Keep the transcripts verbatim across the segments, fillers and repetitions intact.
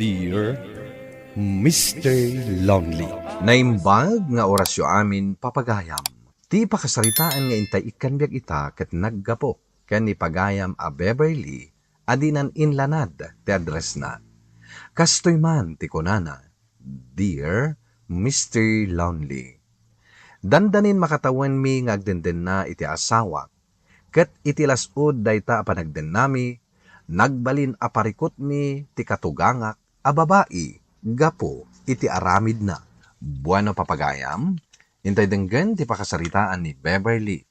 Dear Mister Lonely. Naimbag nga orasyo amin, papagayam. Ti pakasaritaan nga intay ikkan biag ita ket naggapu ken ni pagayam a Beverly a dinan inlanad ti addressna. Kastoy man ti kunana, "Dear Mister Lonely, dandanin makatawenmi nga agdendenna iti asawak, ket iti las-ud dayta a panagdennami, nagbalin a parikutmi ti katugangak a babai gapu iti aramidna." Bueno, papagayam, intay denggen ti pakasaritaan ni Beverly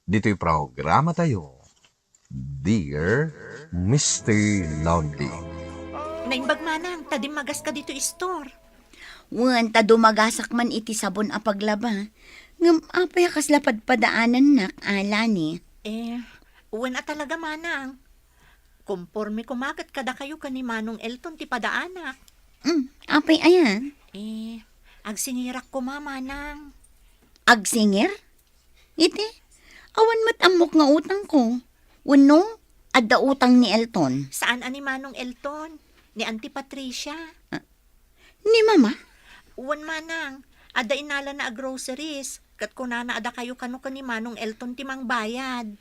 ditoy programatayo, Dear Mister Lonely. Naimbag manang, ta dimmagas ka ditoy istor. Wen, ta dumagasak man iti sabon a paglaba. Ngem apay a kasla padpadaanannak, Alani? Eh, wen a talaga, manang. Komporme koma ket kadakayo ken ni Manong Elton ti padaanak. Mm, apay aya? Eh, agsingirak koma, manang. Agsingir? Iti, awan met ammok nga utangko. Wenno, adda utang ni Elton? Saan a ni Manong Elton, ni Auntie Patricia. Ah, ni Mama? Wen manang, adda inalana a groceries, ket kunana a dakayo kano ken ni Manong Elton ti mangbayad.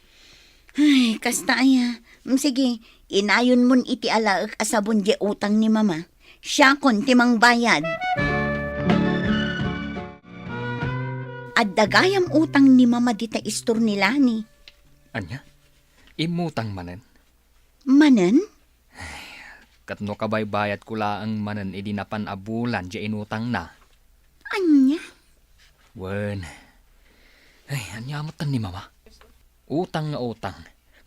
Ay, kasta aya. Mm, sige, inayonmon iti alaek a sabon diay utang ni Mama. Siakon ti mangbayad. Adda gayam utang ni Mama dita istor ni Lani. Ania? Immutang manen? Manen? Ket no kabaybayadko laeng manen idi napan a bulan diay inutangna. Ania? Wen. Ay, ania metten ni Mama? Utang nga utang,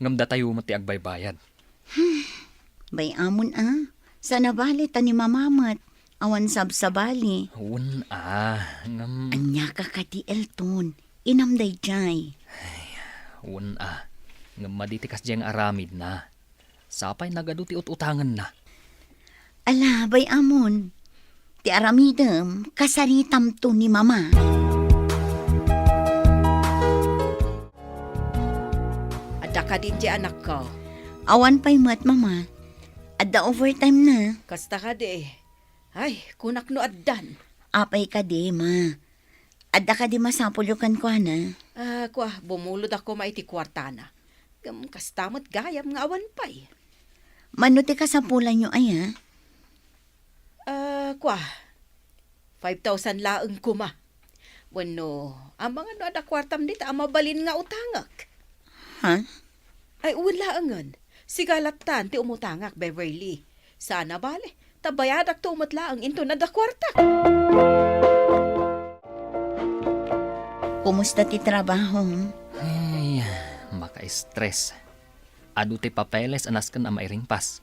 ngem datayo met ti agbaybayad. Bay-amon a, saan a bale ta ni Mama met, awan sabsabali. Wen a, ngem Ania ka kadi, Elton? Inam daydiay. Wen a, ngem madi ti kasdiay nga aramidna. Sapay nagadu ti ut-utangenna. Ala, bay-amon. Ti aramidem, kasaritamto ni Mama. Adda kadin diay anakko? Awan pay met, Mama. Adda overtime na. Kasta kadi. Ay, kunak no addan. Apay kadi, Ma? Adda kadi masapulyo kenkuana? Ah, kua, bumulod a koma iti kuartana. Ngem kasta met gayam nga awan pay. Mano ti kasapulanyo aya? Ah, kua, five thousand laeng koma. Wenno, amangan no adda kuartam dita a mabalin nga utangek. Ha? Ay, wen laengen. Sika lattan ti umutangak, Beverly. Saan a bale, ta bayadakto met laeng inton adda kuarta. Kumusta ti trabahom? Ay, maka-stress. Adu ti papeles a nasken a mairingpas.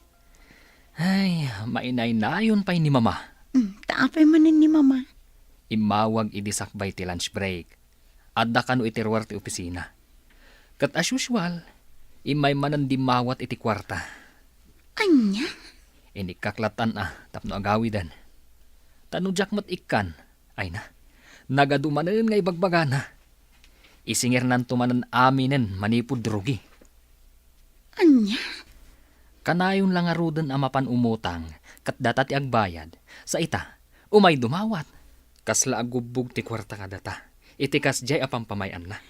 Ay, mainaynayon pay ni Mama. Mm, ta apay manen ni Mama? Immawag idi sakbay ti lunch break. Adda kano iti ruar ti opisina. Ket as usual, immay manen dimmawat iti kuarta. Ania? Inikkak lattan a tapno agawiden. Ta no diak met ikkan, ay na, nagadu manen nga ibagbagana. Isingirnanto manen aminen manipud rugi. Ania? Kanayon la ngaruden a mapan umutang, ket data ti agbayad. Sa ita, umay dumawat. Kasla aggubbog ti kuarta kadata iti kasdiay a pampamay-anna.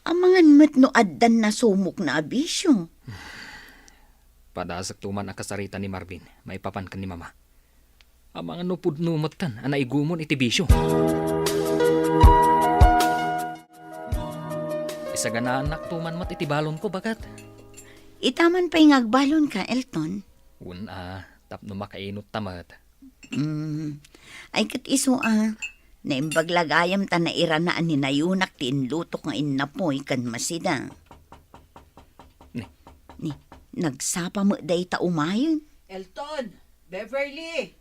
Amangan met no addan nasumokna a bisio. Padasekto man a kasarita ni Marvin maipapan ken ni Mama. Amangan no pudno metten a naigumon iti bisio. Isaganaannakto man met iti balonko, baket. Ita man pay nga agbalonka, Elton. Wen a, tapno makainot ta met. Mm. Ay, ket isu a, naimbag la gayam ta nairana a ninayonak ti inlutok nga innapoy ken masida. Ni? Ni, nagsapa met dayta umayen. Elton! Beverly!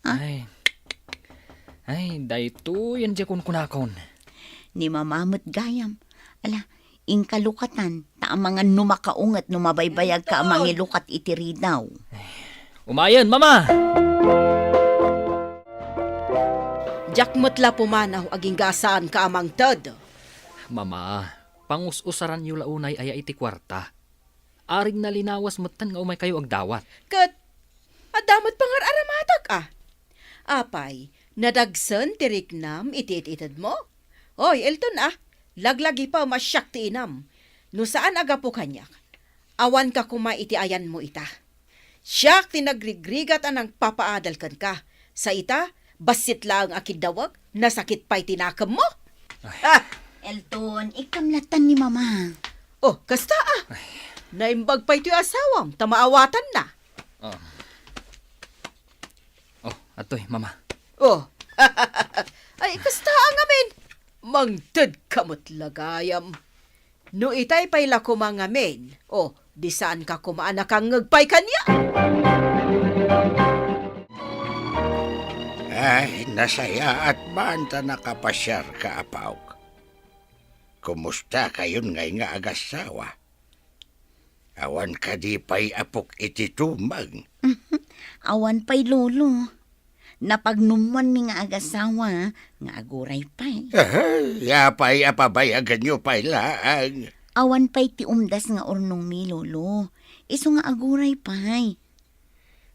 Ah? Ay. Ay, daytoyen diay kunkunakon. Ni Mama met gayam. Ala, inka lukatan, ta amangan no makaunget no mabaybayagka a mangilukat iti ridaw. Umayen, Mama! Diak met la pumanaw agingga a saanka a mangted. Mama, pangus-usaranyo la unay aya iti kuarta. Aring nalinawas metten nga umaykayo agdawat. Ket adda met pangar-aramatak a. Apay, nadagsen ti riknam iti it-itedmo? Oy, Elton a, laglagipem a siak ti inam. No saan a gapu kaniak, awanka koma iti ayanmo ita. Siak ti nagrigrigat a nangpapaadal kenka. Sa ita, bassit laeng a kiddawek, nasakit pay ti nakemmo. Ay. Ah! Elton, ikkam lattan ni Mama. Oh, kasta a. Ay. Naimbag pay toy asawam, ta maawatanna. Oh. Oh, adtoy, Mama. Oh. Ay, kasta a ngamin. Mangtedka met la gayam. No itay pay la koma ngamin, oh, di saanka koma a nakangngeg pay kaniak. Ay, nasayaat man ta nakapasiarka, Apok. Kumusta kayon ngay nga agasawa? Awan kadi pay apok iti tumeng? Awan pay, Lolo. Napagnummoanmi nga agasawa, nga aguray pay. Ay, apay a pabayaganyo pay laeng? Awan pay ti umdas nga urnongmi, Lolo. Isu nga aguray pay.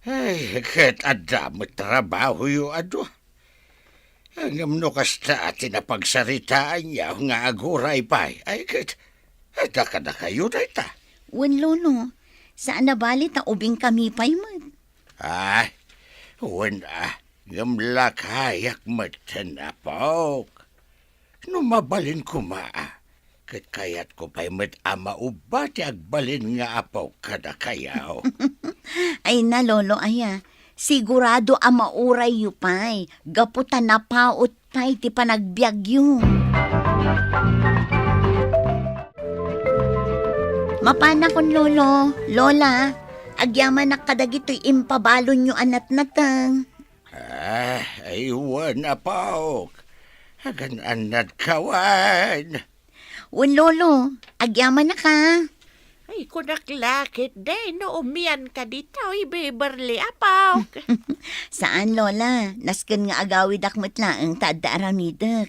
Ay, ket adda met trabahoyo a dua. Ngem no kasta ti napagsaritaanyo nga aguray pay, ay ket, adda kadakayo dayta. Wen, Lolo, saan a bali ta ubingkami pay met. Ay, wen a, ngem lakayak metten, Apok. No mabalin koma a, ket kayatko pay met a maubba ti agbalin nga apok kadakayo. Ay na, Lolo, aya, sigurado a maurayyo pay, gapu ta napaut pay ti panagbiagyo. Mapanakon, Lolo, Lola, agyamanak kadagitoy impabalonyo a natnateng. Ah, ay wen, Apok. Agan-annadka wen. Wen, Lolo, agyamanak a. Ay, kunak la ketdi no umianka ditoy, Beverly, Apok. Saan, Lola. Nasken nga agawidak met laeng ta adda aramidek.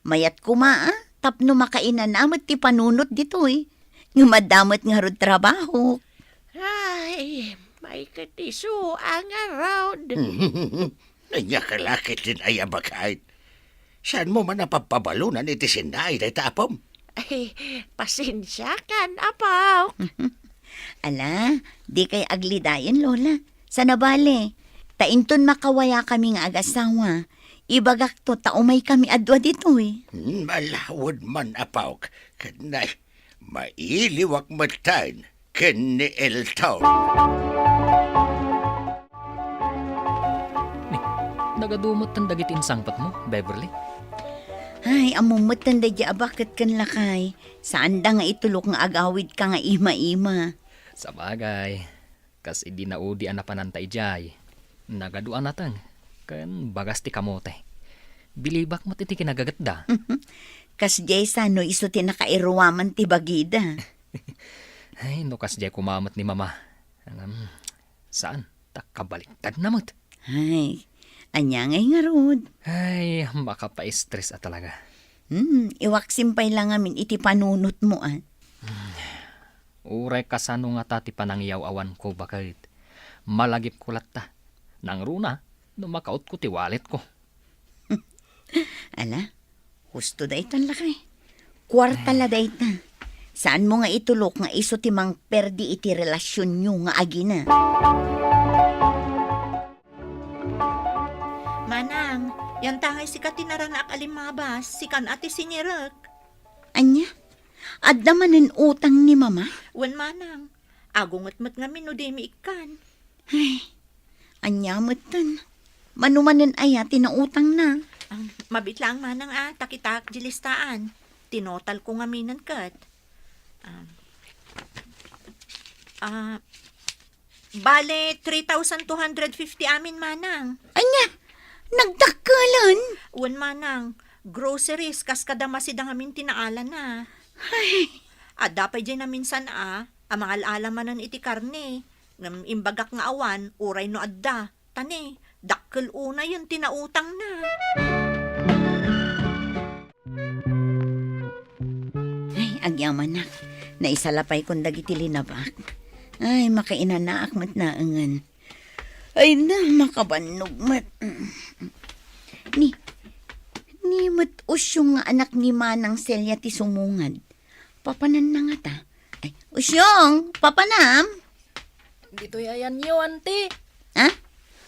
Mayat koma a, tapno makainana met ti panunot ditoy. Ngem adda met ngarud trabahok. Ay, may ket isu a ngarud. Ania ka la ketdin ay a baket? Saanmo man a pabpabalonan iti sinnaay dayta apom? Ay, pasensiakan, Apok. Ala, dikay aglidayen, Lola. Saan a bale, ta inton makawayakami nga agasawa, ibagakto ta umaykami a dua ditoy. Hmm, alawed man, Apok. Ket nay, mailiwak metten ken ni Elton. Ni, nagadu metten dagiti insangpetmo, Beverly? Ay, ammom metten daydiay a baket ken lakay. Saanda nga itulok nga agawidka nga ima-ima. Sabagay, kas idi naudi a napananta idiay, nagadu a nateng, ken bagas ti kamote. Bilibak met iti kinagagetda. Kasdiay sa no isu ti nakairuaman ti bagida. Ay, no kasdiay koma met ni Mama. Ngem, saan, ta kabaliktadna met. Ay, ania ngay ngarud? Ay, makapaistres a talaga. Hmm, iwaksim pay la ngamin iti panunotmo, a. Uray kasano ngata ti panangiyaw-awanko, baket. Malagipko latta. Nangruna, no makautko ti walletko. Ala, husto daytan, lakay. Kuarta la dayta. Saanmo nga itulok nga isu ti mangperdi iti relasionyo nga agina. Manang, yantangay sika ti naranaak a limmabas, sikan a ti sinirek. Ania? Adda manen utang ni Mama? Wen, Manang. Agunget met ngamin no dimi ikkan. Ay, ania metten? Mano manen aya ti nautangna? Ang mabit laeng, Manang, a, ta kitaak di listaan. Tinotalko ngaminen ket. Ah, ah, bale, three thousand two hundred fifty amin, Manang. Ania? Nagdakkelen? Wen, Manang. Groceries, kas kada masida ngamin ti naalana. Ay. Adda pay diay naminsan a, a mangal-ala manen iti karne. Ngem imbagak nga awan, uray no adda. Ta ne, dakkel unayen ti nautangna. Ay, agyamanak. Naisalapaykon dagiti linabak. Ay, makainanaak met naengen. Ay na, makabannog met. Usyong nga anak ni Manang Celia ti sumungad. Papananna ngata. Ay, Usyong, papanam? Ditoy ayanyo, anti. Ha?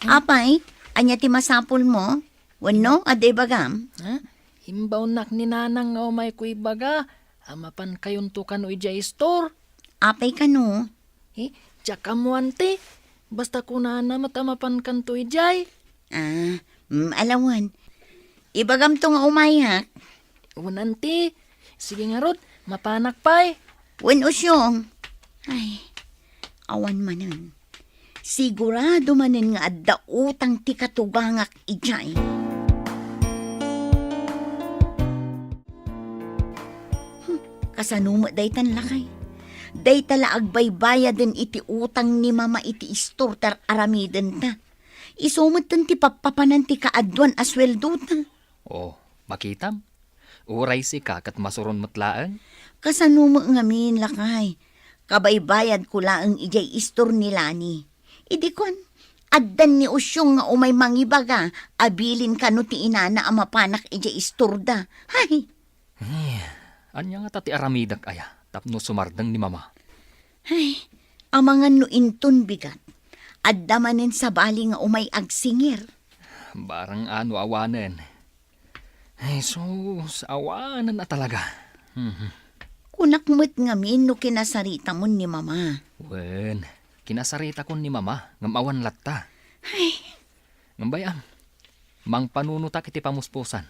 Apay, ania ti masapulmo? Wenno, adda ibagam? Ha? Imbawnak ni Nanang nga umayko ibaga a mapankayonto kano idiay istor. Apay kano? Eh, diak ammo, anti. Basta kunana met a mapankanto idiay. Ah, mm, ala wen. Ibagamto nga umayak. Wen, anti. Sige ngarud, mapanak pay. Wen, Usyong. Ay, awan manen. Sigurado manen nga adda utang ti katugangak idiay. Hmm, kasano met daytan, lakay? Dayta la agbaybayaden iti utang ni Mama iti istor ti ar-aramidenta. Isu metten ti pappapanan ti kaaduan a sueldota. Oh, makitam? Uray sika ket masuron met laeng? Kasano met ngamin, lakay? Kabaybayadko laeng idiay istor ni Lani. Idi kuan, addan ni Usyong nga umay mangibaga a bilin kano ti inana a mapanak idiay istorda. Hay! Eh, ania ngata ti aramidek aya tapno sumardeng ni Mama? Ay, amangan no inton bigat, adda manen sabali nga umay agsingir. Barang ano awanen. Ay, sus, awanen a talaga. Mhm. Kunak met ngamin no kinasaritamon ni Mama. Wen, kinasaritakon ni Mama, ngem awan latta. Ay. Ngem bay-am, mangpanunotak iti pamuspusan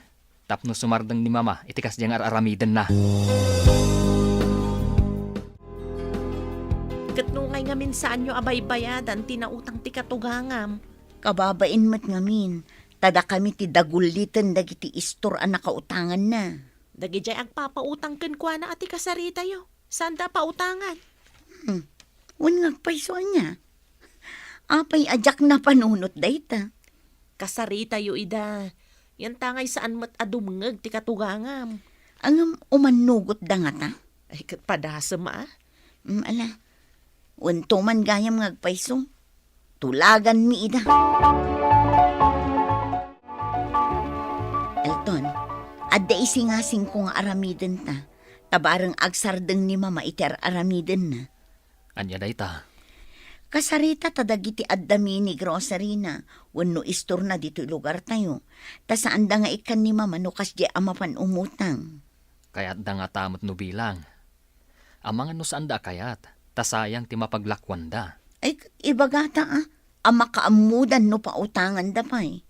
tapno sumardeng ni Mama iti kasdiay nga ar-aramidenna. Ket no ngay ngamin saanyo a baybayadan ti nautang ti katugangam? Kababain met ngamin, ta dakami ti dagulliten dagiti istor a nakautanganna. Dagidiay agpapautang kenkuana a ti kasaritayo, saanda a pautangan. Hmm. Wen nga agpayso ania? Apay a diak napanunot dayta? Kasaritayo ida. Yan ta ngay saan met a dumngeg ti katugangam. Ngem umannugotda ngata? Ay, ket padasem a. Mm, ala. Wenno man gayam nga agpayso. Tulaganmi ida. Elton, adda isingasingko nga aramidenta, ta bareng agsardeng ni Mama iti ar-aramidenna. Ania dayta? Kasarita ta dagiti adda mini grocery-na wenno istorna ditoy lugartayo, ta saanda nga ikkan ni Mama no kasdiay a mapan umutang. Kayatda ngata met no bilang. Amangan no saanda a kayat, ta sayang ti mapaglakuanda. Ay, ibagata a, a makaammodan no pautanganda pay.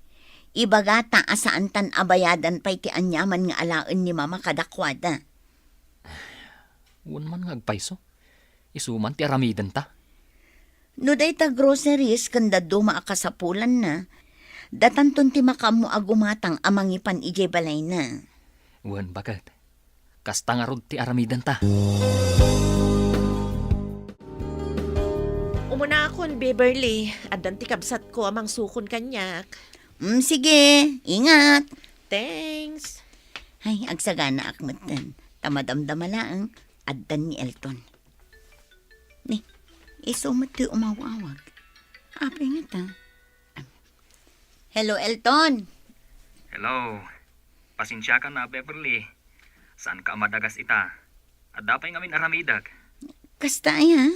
Ibagata a saantan a bayadan pay ti aniaman nga alaen ni Mama kadakuada. Wen man nga agpayso, isu man ti aramidenta. No dayta groceries ken dadduma a kasapulanna, datanton ti makaammo a gumatang a mangipan idiay balayna. Wen, baket. Kasta ngarud ti aramidenta. Umunakon, Beverly. Addan ti kabsatko a mangsukon kaniak. Mm, sige. Ingat. Thanks. Ay, agsaganaak metten. Ta madamdama laeng, addan ni Elton. Ni, isu met ti umawawag. Apay ngata? Hello, Elton. Hello. Pasensiakan a, Beverly. Saanka a madagas ita. Adda pay ngamin aramidek. Kasta aya?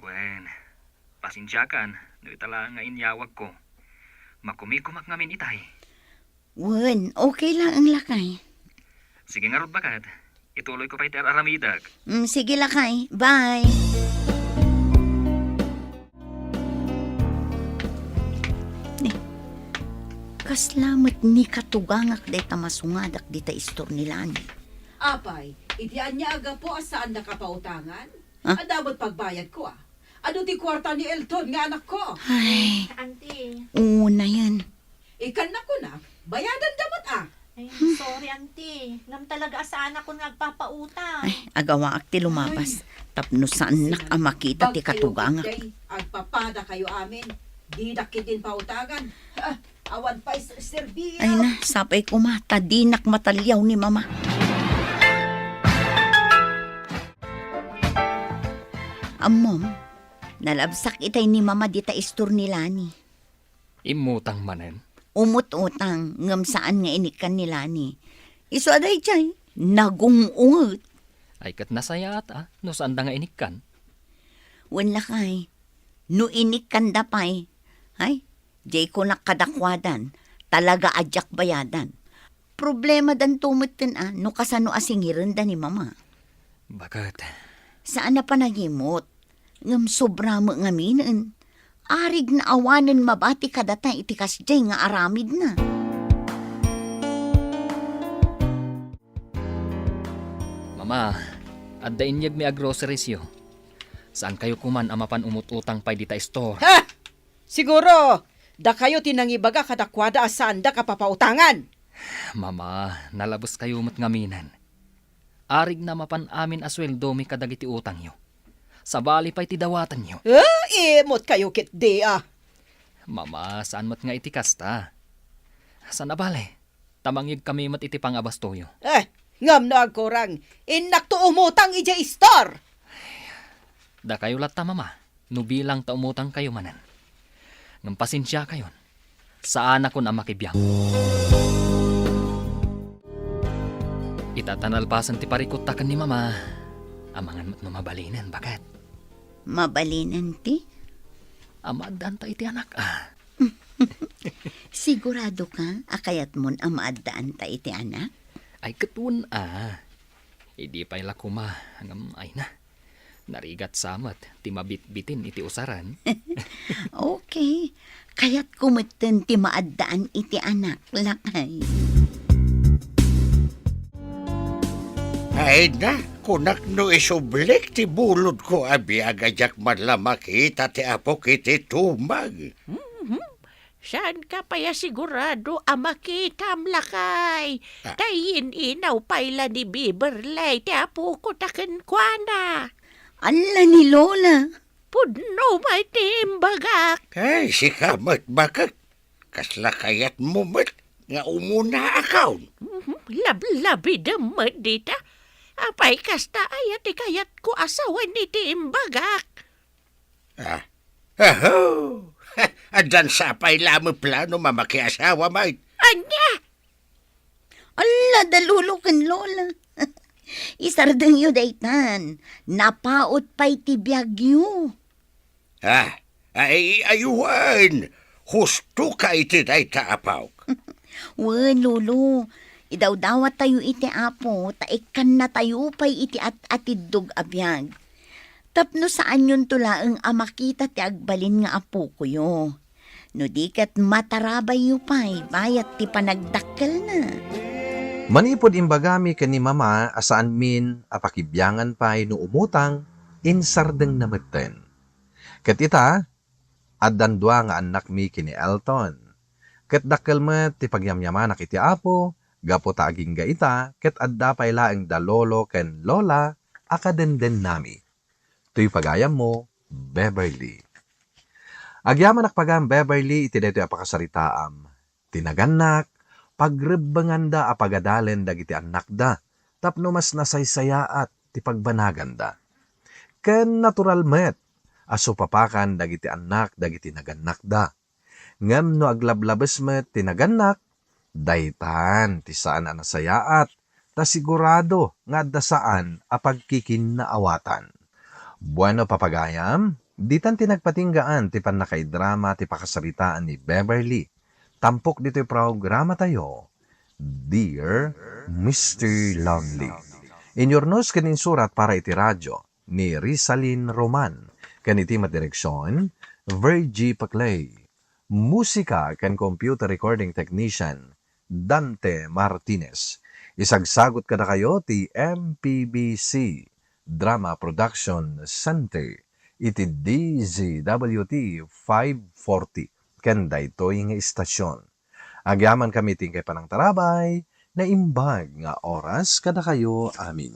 Wen, pasensiakan no ita laeng nga inyawagko. Makumikumak ngamin itay. Wen, okay laeng, lakay. Sige ngarud, baket. Ituloyko pay ti ar-aramidek. Mm, sige, lakay. Bye. Ni, kasla met ni katugangak dayta masungadak dita istor ni Lani. Apay, iti ania a gapu a saannak a pautangan? Ha? Adda met pagbayadko, a. Adu ti kuarta ni Elton nga anakko? Ay. Auntie. Unayen. Ikannak kunak, bayadanda met, a. Ay, sorry, auntie. Ngem talaga a saanakon nga agpapautang. Ay, agawaak ti lumabas. Ay. Tapno saannak a makita ti katugangak. Agpapadakayo amin. Didak ketdin pautangan. Ah, awan pay s-, serbio. Ay na, sapay koma, ta dinak mataliaw ni Mama. Ammom, nalabsak itay ni Mama dita istor ni Lani. Immutang manen? Umut-utang, ngem saan nga inikkan ni Lani. Isu a daydiay, nagung-unget. Ay, ket nasayaat, a, no saanda nga inikkan. Wen lakay, no inikkanda pay, ay, diay kunak kadakuadan, talaga a diak bayadan. Problemadanto metten a no kasano a singirenda ni Mama. Baket. Saan a panagimot, ngem sobra met ngaminen. Arig naawanen mabati kadata iti kasdiay nga aramidna. Mama, adda inyegmi a groceries-yo. Saankayo koman a mapan umut-utang pay dita store. Ha! Siguro, dakayo ti nangibaga kadakuada a saandak a papautangan. Mama, nalabeskayo met ngaminen. Arigna mapan amin a sueldomi kadagiti utangyo. Sabali pay ti dawatanyo. Ah, imot kayo ketdi, a. Mama, saan met nga iti kasta. Saan a bale, ta mangyegkami met iti pangabastoyo. Eh, ngem no agkurang, innakto umutang idiay store. Dakayo latta, Mama, no bilang ta umutangkayo manen. Ngem pasensiakayon, saanakon a makibiang. Ita ta nalpasen ti parikutta ken ni Mama, amangan met no mabalinen, baket. Mabalinen ti? A maaddaanta iti anak, a. Sigurado ka a kayatmon a maaddaanta iti anak? Ay, ket wen, a. Idi pay la koma, ngem, ay na. Narigat sa met ti mabitbitin iti usaren. Okay. Kayatko metten ti maaddaan iti anak, lakay. Ay na, kunak no isublik ti bulodko a biag a diak man la makita ti apok iti tumang. Mhm. Saanka pay a sigurado a makitam, lakay? Ah. Ta in-inaw pay la ni Beverly ti apoko ta kenkuana. Alla ni Lola. Pudno pay ti imbagak. Ay, sika met, baket. Kasla kayatmo met nga umuna a kaon? Mhm, lablabidem met dita. Apay kasta aya ti kayatko a sawen iti imbagak? Ah. Aho! Addan sa pay la met plano a makiasawa met. Ania? Alla, da lolo ken lola. Isardengyo daytan. Napaut pay ti biagyo. Ah, ay, aywan. Husto ka iti dayta, apok. Wen, lolo. Idawdawatayo iti Apo, ta ikkannatayo pay iti at-atiddog a biag. Tapno saanyonto laeng a makita ti agbalin nga apokoyo. No di ket matarabayyo pay bayat ti panagdakkelna. Manipud imbagami ken ni Mama a saanmin a pakibiangan pay no umutang, insardengna metten. Ket ita, addan dua nga annakmi ken ni Elton. Ket dakkel met ti pagyamyamanak iti Apo, gapu ta agingga ita, ket adda pay laeng da lolo ken lola a kadendennami. Toy pagayammo, Beverly. Agyamanak pagayam, Beverly, iti daytoy a pakasaritaam. Ti nagannak, pagrebbenganda a pagadalen dagiti annakda, tapno mas nasaysayaat ti pagbanaganda. Ken natural met a supapakan dagiti annak dagiti nagannakda. Ngem no aglablabes met ti nagannak, daytan ti saan a nasayaat, ta sigurado nga adda saan a pagkikinnaawatan. Bueno, papagayam, ditan ti nagpatinggaan ti pannakaidrama ti pakasaritaan ni Beverly. Tampok ditoy programatayo, Dear Mister Lonely. Inyurnos ken insurat para iti radio ni Rizalin Roman, ken iti met direksion, Virgie Paclay. Musika ken computer recording technician, Dante Martinez. Isagsagut kadakayo ti M P B C Drama Production Center iti D Z W T five forty ken daytoy nga istasyon. Agyamankami ti inkay panangtarabay, naimbag nga oras kadakayo amin.